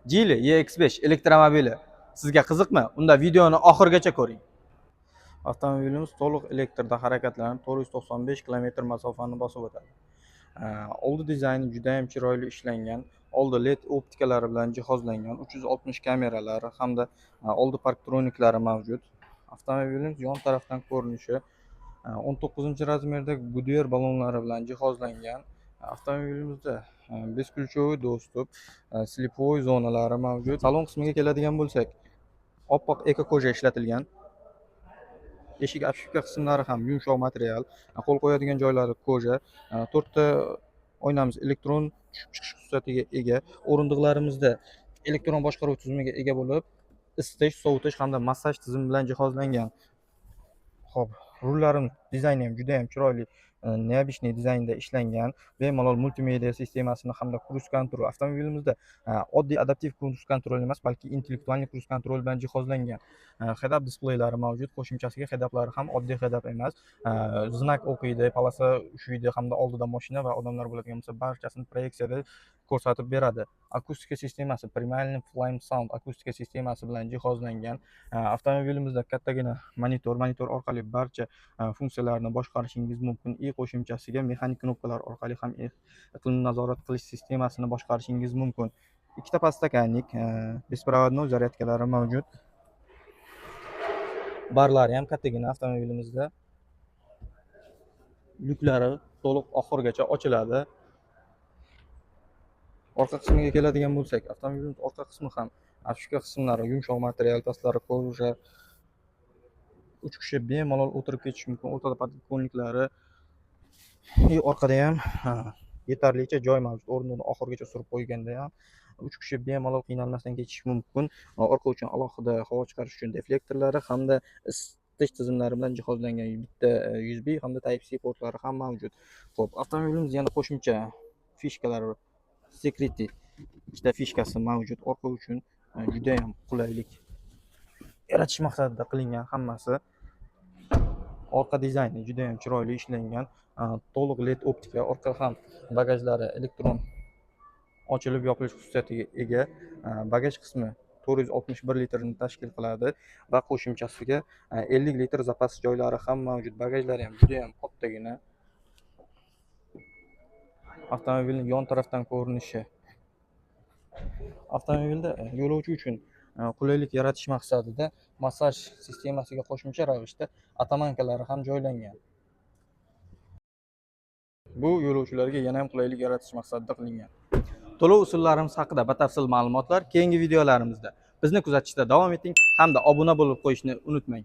Geely EX5 elektromobili sizga qiziqmi? Unda videoni oxirigacha ko'ring. Avtomobilimiz to'liq elektrda harakatlanib, 495 km masofani bosib o'tadi. Oldi dizayni juda ham chiroyli ishlangan. Oldi LED optikalari bilan jihozlangan, 360 kameralari hamda oldi parktroniklari mavjud. Avtomobilimiz yon tarafdan ko'rinishi 19 размер da Goodyear ballonlari bilan jihozlangan. Avtomobilimizda бесключевой доступ, слепой zonalari mavjud. Salon qismiga keladigan bo'lsak, oppoq эко кожа ishlatilgan. Eshik обшивка qismlari ham yumshoq material, qo'l qo'yadigan joylari кожа. To'rtta oynamiz elektron tushib chiqish xususiyatiga ega. O'rindiqlarimizda elektron boshqaruv tizimiga ega bo'lib, isitish, sovutish hamda massaj tizimi bilan jihozlangan. Xo'p, rullarimiz dizayni ham juda ham chiroyli, необычный dizaynda ishlangan. Bemalol multimedia sistemasini hamda круиз контроль. Avtomobilimizda oddiy adaptiv круиз контроль emas, balki интеллектуальный круиз контроль bilan jihozlangan. Head-up displaylari mavjud. Qo'shimchasiga head-uplari ham oddiy head-up emas. Знак o'qiydi, полоса ushlaydi hamda oldida mashina va odamlar bo'ladigan bo'lsa, barchasini proyeksiyada ko'rsatib beradi. Akustika sistemasi Premium Flame Sound akustika sistemasi bilan jihozlangan. Avtomobilimizda kattagina monitor, monitor orqali barcha funksiyalarni boshqarishingiz mumkin. И qo'shimchasiga mexanik knopkalar orqali ham iqlimni nazorat qilish sistemasini boshqarishingiz mumkin. Ikkita подстаканник, беспроводной zaryadkalari mavjud. Barlari ham kattagina avtomobilimizda. Lyuklari to'liq oxirigacha ochiladi. Orqa qismiga keladigan bo'lsak, avtomobilimiz orqa qismi ham обшивка qismlari yumshoq material, pastlari кожа. Uch kishi bemalol o'tirib ketishi mumkin. O'rtada подоконник lari и orqada ham, ha, yetarlicha joy mavjud. O'rindiqni oxirigacha surib qo'yganda ham uch kishi bemalol qiynalmasdan ketishi mumkin. Orqa uchun alohida havo chiqarish uchun deflektorlari hamda isitish tizimlari bilan jihozlangan bitta USB hamda Type C portlari ham mavjud. Xo'p, avtomobilimiz yana qo'shimcha фишка lari, security ikkita фишка si mavjud. Orqa uchun judayam qulaylik yaratish maqsadida qilingan hammasi. Orqa dizayni judayam chiroyli ishlangan. To'liq LED optika, orqa ham bagajlari elektron ochilib yopilish xususiyatiga ega. Bagaj qismi 461 litrni tashkil qiladi va qo'shimchasiga 50 litr zapas joylari ham mavjud. Bagajlari ham judayam kattagina. Avtomobilning yon tarafdan ko'rinishi. Avtomobilda yo'lovchi uchun qulaylik yaratish maqsadida massaj sistemasiga qo'shimcha ravishda оттоманка lari ham joylangan. Bu yo'lovchilarga yana ham qulaylik yaratish maqsadida qilingan. To'lov usullarimiz haqida batafsil ma'lumotlar keyingi videolarimizda. Bizni kuzatishda davom eting hamda obuna bo'lib qo'yishni unutmang.